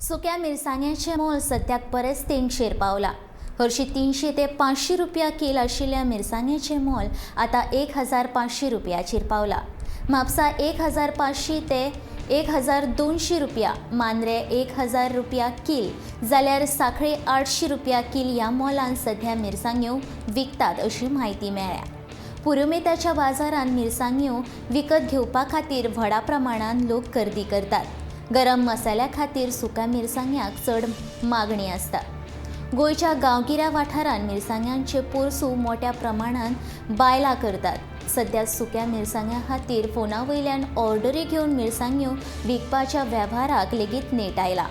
सुक्या मिरसांग्याचें मोल सद्याक बरेंच तेंगशेर पावला. हरशीं 300 ते 500 रुपया कील आशिल्ल्या मिरसांगेचें मोल आतां 1500 रुपयाचेर पावला. म्हापसा 1500 ते 1200 रुपया, मांद्रे 1000 रुपया कील जाल्यार सांखळे 800 रुपया कील ह्या मोलान सध्या मिरसांग्यो विकतात अशी म्हायती मेळ्ळ्या. पुरुमेताच्या बाजारांत मिरसांग्यो विकत घेवपा खातीर व्हडा प्रमाणान लोक गर्दी करतात. गरम मसाल्या खातीर सुक्या मिरसांग्याक चड मागणी आसता. गोंयच्या गांवगिऱ्या वाठारांत मिरसांग्यांचे पोरसूं मोट्या प्रमाणांत बायलां करतात. सद्या सुक्या मिरसांग्यां खातीर फोना वयल्यान ऑर्डरी घेवन मिरसांग्यो विकपाच्या वेव्हाराक लेगीत नेट आयला.